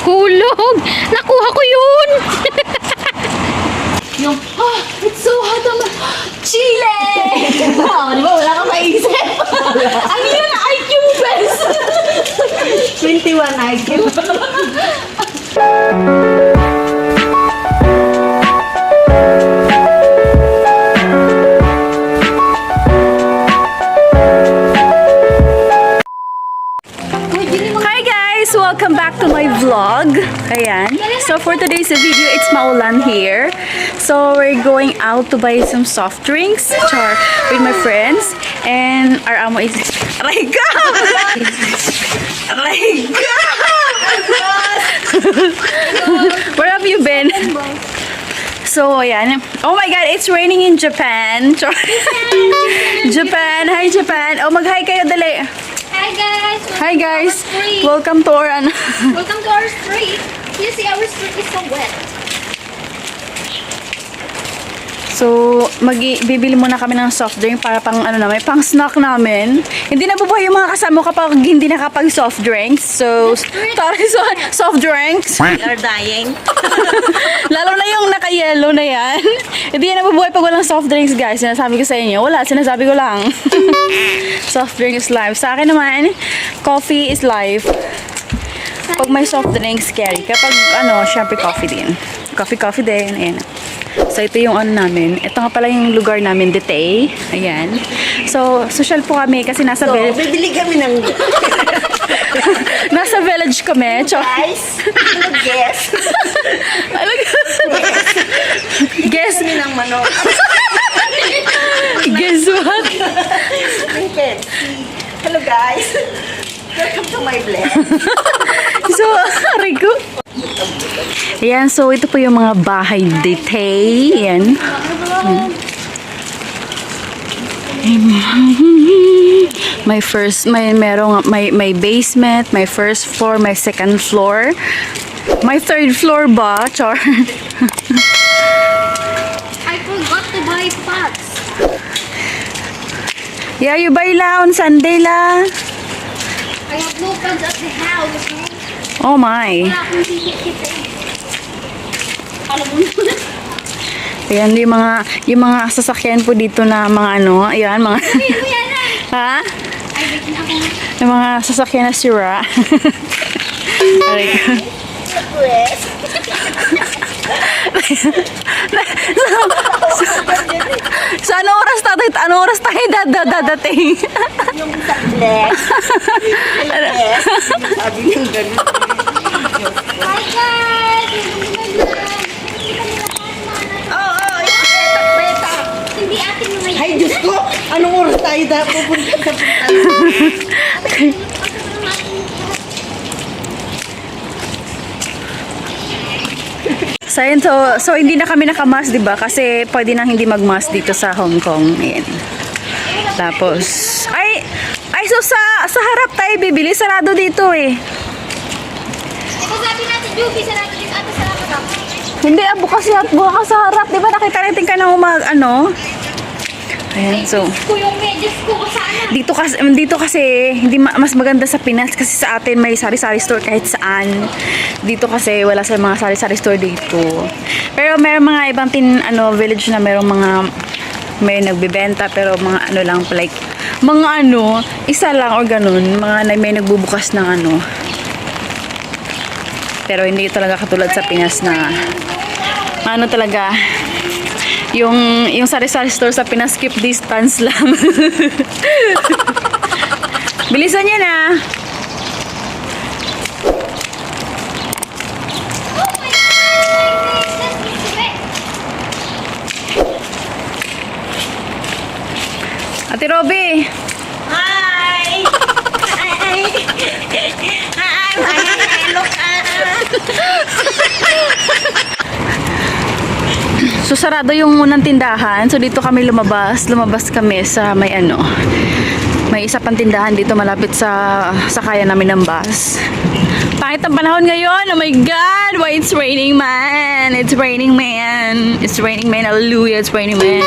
Nahulog! Nakuha ko yun! Yung, it's so hot naman. Chile! Di ba? Wala kang maisip. Ano yun? IQ best! 21 IQ. Hi guys! Welcome back to my vlog. Ayan. So for today's video, it's maulan here. So we're going out to buy some soft drinks with my friends. And our amo is... Aray ka! Aray ka! Where have you been? So, ayan. Oh my God, it's raining in Japan. Japan. Hi, Japan. Oh, mag-hi kayo, dali. Hi guys! Hi guys! Welcome to our Welcome to our street. You see, our street is so wet. So, bibili muna kami ng soft drink para pang pang snack namin. Hindi nabubuhay yung mga kasama kapag hindi nakapag soft drinks. So, soft drinks. We are dying. Lalo na yung naka-yellow na yan. Hindi yan nabubuhay pag walang soft drinks, guys. Sinasabi ko sa inyo. Wala, sinasabi ko lang. Soft drink is life. Sa akin naman, coffee is life. Pag may soft drinks, scary. Kapag, syempre coffee din. Coffee din. Ayan. So, ito yung namin. Ito nga pala yung lugar namin, Ditay. Ayan. So, social po kami kasi nasa village. Bibili kami ng... Nasa village kami. Guys, guess. Guess. Kami ng manok. Guess what? Hello guys. Welcome to my blend. So, Rico. Ayan, so ito po yung mga bahay Ditay. Ayan. May basement, may first floor, may second floor. May third floor ba? Char. I forgot to buy pots. Yeah, you buy la on Sunday la. I have no pots at the house. Oh my. Wala akong ticket. Alam mo na. Ayan, yung mga sasakyan po dito na mga ayan, mga... Ha? Yung mga sasakyan na sira. Aray ko. So, anong oras tayo dadating? Yung tablet. Sabi ng ganun. Hi guys! Hindi atin mo ngayon. Ay, Diyos ko! Anong oras tayo pupunta sa punta? So hindi na kami naka-mask, diba? Kasi pwede nang hindi mag-mask dito sa Hong Kong. Ayan. Tapos, so sa harap tayo bibili. Sarado dito eh. Ito sabi natin, Juby, sarado dito. Ate, sarado daw. Hindi, bukas sa harap. Diba nakita natin ka ng Ayan, so Ko yung medyas ko sana. dito kasi hindi mas maganda sa Pinas kasi sa atin may sari-sari store kahit saan. Dito kasi wala sa mga sari-sari store dito. Pero may mga ibang village na may nagbebenta pero mga lang like mga isa lang or ganun, mga may nagbubukas ng Pero hindi talaga katulad sa Pinas na talaga yung sari-sari store sa Pinas, keep distance lang. Bilisan niyo na. Oh my God! Ate Robby. Hi! Hi! Look So sarado yung unang tindahan. So dito kami lumabas kami sa may isa pang tindahan dito malapit sa kaya namin ng bus. Pangit ang panahon ngayon. Oh my God! Why it's raining, man? It's raining, man. It's raining, man. Hallelujah. It's raining, man.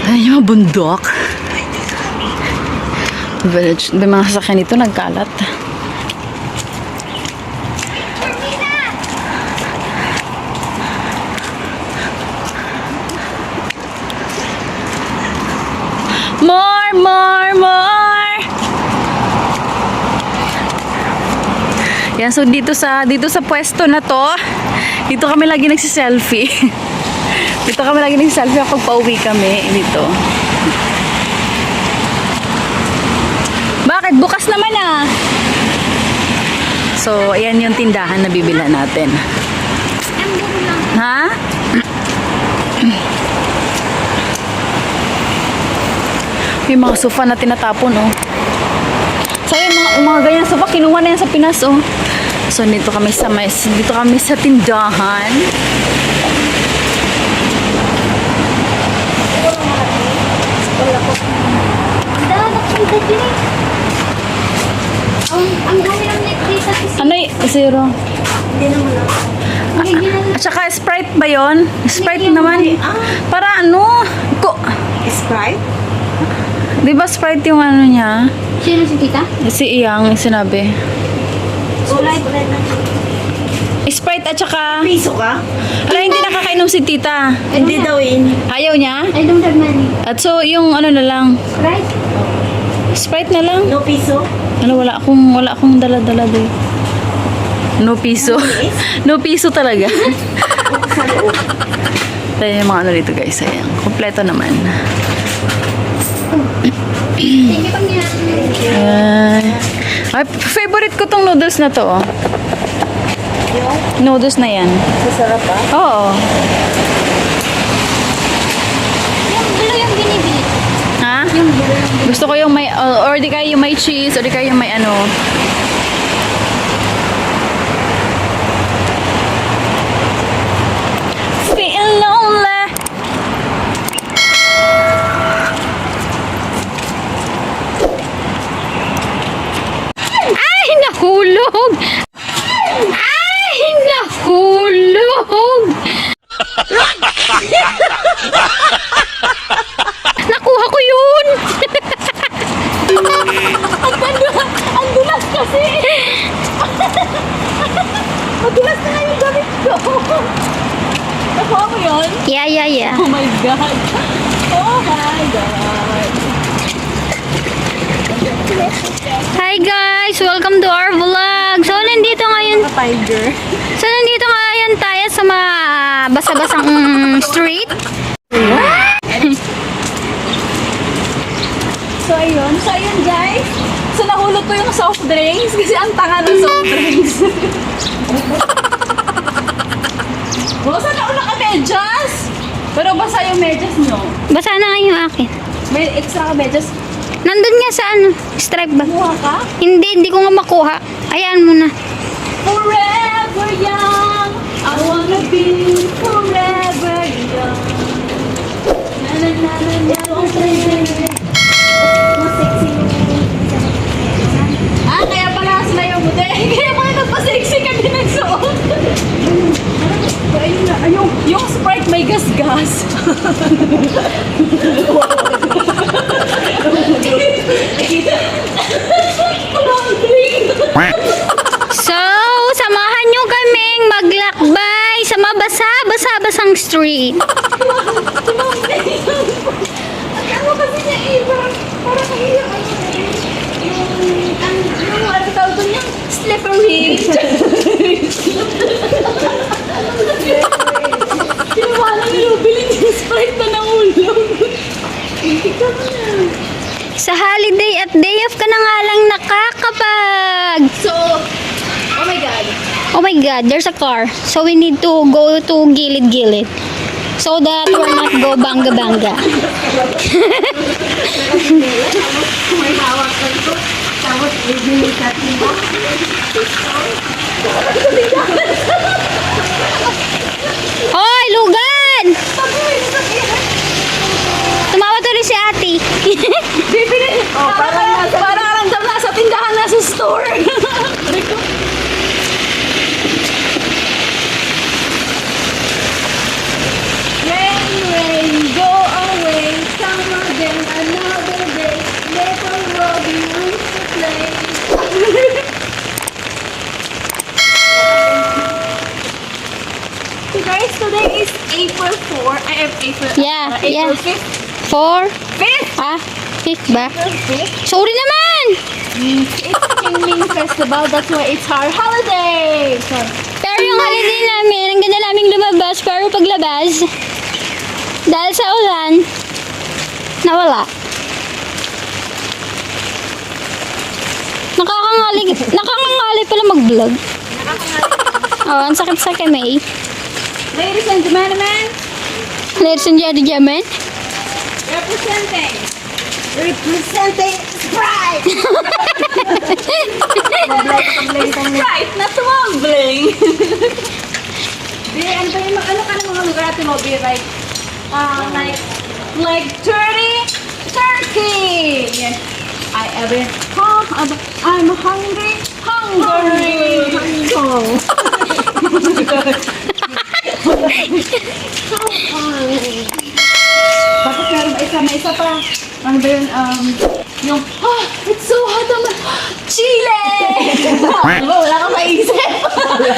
Ay, yung mga bundok. Village. May mga sasakyan dito nagkalat. Yan, so dito sa pwesto na to, dito kami lagi nagsi-selfie. Dito kami lagi nagsi-selfie kapag pauwi kami dito. Bakit? Bukas naman ah. So, ayan yung tindahan na bibilhan natin. Ha? May mga sofa na tinatapon, oh. So, yung mga ganyan sofa, kinuha na yan sa Pinas, oh. So, dito kami sa tindahan. Ang dami ng neck dito. Ano y? Zero. Hindi naman ako. At saka Sprite ba yun? Sprite naman. Para ano? Sprite? Di ba Sprite yung ano niya? Sino si tita? Si Iyang sinabi. Sprite. Sprite at saka... Piso ka? Ala, hindi nakakainom si tita. Hindi daw yun. Ayaw niya? I don't have money. At so, yung ano na lang. Sprite? Sprite na lang. No piso? Ano, wala akong dala-dala doon. No piso. No piso talaga. Sa loob. Tayo yung mga ano dito guys. Ayan. Kompleto naman. Thank you, Pangyan. Ay, favorite ko tong noodles na to. Oh. Noodles na yan. Masarap ba? Oo. Yung blue yung binibili. Ha? Yung blue. Gusto ko yung may, or di kaya yung may cheese, or di kaya yung may ano. Feel lonely. Ay, nahulog! Ay, nahulog! Nakuha ko yun! Ang dulas kasi! Madulas na nga yung gamit ko! Nakuha mo yun? Yeah. Oh my God! Oh my God! Hi guys! Welcome to our vlog! So, nandito ngayon Tiger. tayo sa mga basa-basang street. So ayun guys. So nahulog ko yung soft drinks kasi ang tanga ng soft drinks. Basa na ulang ka medyas. Pero basa yung medyas nyo. Basa na nga yung akin. May extra ka medyas. Nandun nga sa stripe ba? Kuha ka? Hindi ko nga makuha. Ayan mo na. Forever young. I wanna be forever young. Na na na na na. Kaya pala sila yung buti. Kaya pala nagpa-sexy ka din nagsuot. Ayun na. Yung Sprite may gas-gas. So, samahan nyo kaming maglakbay sa mabasa-basang street. Ano kasi niya eh, parang kahiyang ano tawag doon yung slippery. Tinawalan niyo, bilhin yung Sprite na nahulog. Hindi ka mo na. Sa holiday at day off ka na nga lang nakakapag. So, oh my God. Oh my God, there's a car. So we need to go to gilid-gilid. So that we're not go bangga-bangga. May hawak ka ito. Tapos, bibili ka ito. Hoy, lugan! Tumawa tuloy si ate. Bibili. Oh, parang random na sa tindahan na sa store. Rain, go away. Come again another day. Little Robbie wants to play. So guys, today is April 4. I have April. Yeah, April yeah. 5th. 4? 5th? Ah, 5 ba? April 5th. Sorry naman! It's Qingming Festival, that's why it's our holiday. So, Pero yung holiday namin, ang ganda naming lumabas, pero paglabas, dahil sa ulan, nawala. Nakangangali pala mag-vlog. Oh, ang sakit-sakit may. Ladies and gentlemen, Ladies and gentlemen, representing Sprite! right, not mumbling. Di, ano ba yung, ano ka ng mga lugar natin mo? Be like turkey. Yes. I'm hungry. Tapos meron ba isa, may isa pa. Ano ba yun? Yung, It's so hot naman! Chile! diba, wala kang maisip.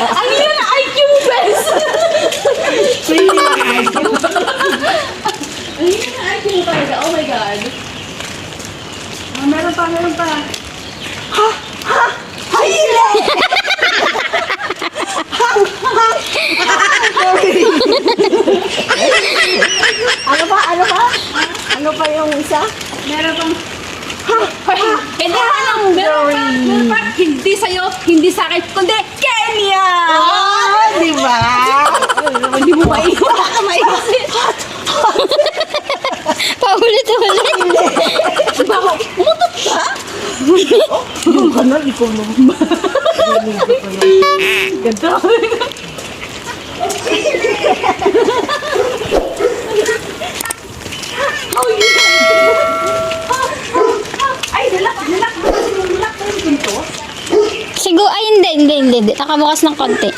Ang yun na IQ best! Hindi na IQ. Hindi na IQ talaga. Oh my God. Meron pa. Chile! Ano pa yung isa? Meron pang... Meron pa. Hindi sa'yo, hindi sa akin, kundi Kenya! Di ba? Hindi mo maiwan. Wala ka maiwan. paulit-ulit. Bakit? Umutot ka? Yung kanan, ikaw naman. Ganda. Ay, nalak pa yung pinto. Siguro, ay hindi. Nakabukas ng konti.